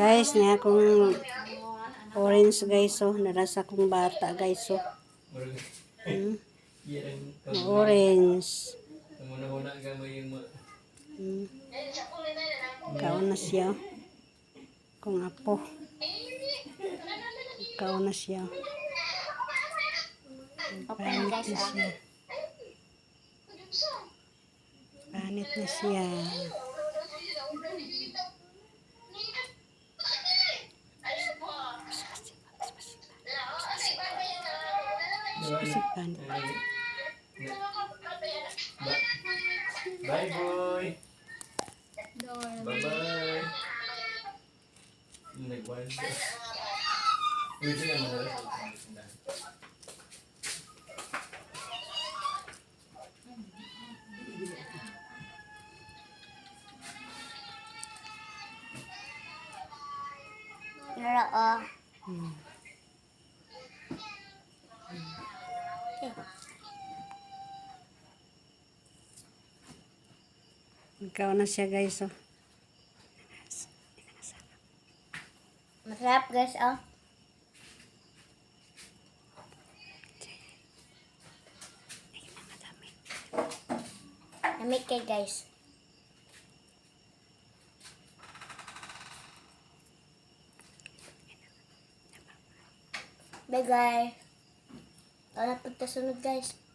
Guys, niya akong orange, guys, oh. Narasa kong bata, guys, oh. Orange. Muna-huna ka mo yung mga Kaon na siya, oh. Kung apo. Kaon na siya, oh. Open, Panit guys, na ah. siya. Panit na siya. Pasik panit. Bye, boy! Bye-bye! Nag-wild ka. Uy, sige, muna. Nara, oh. Kaon na siya, guys, oh. Masarap, guys, oh. Lamig kay, guys. Bye, guys. Ito na punta sunod, guys.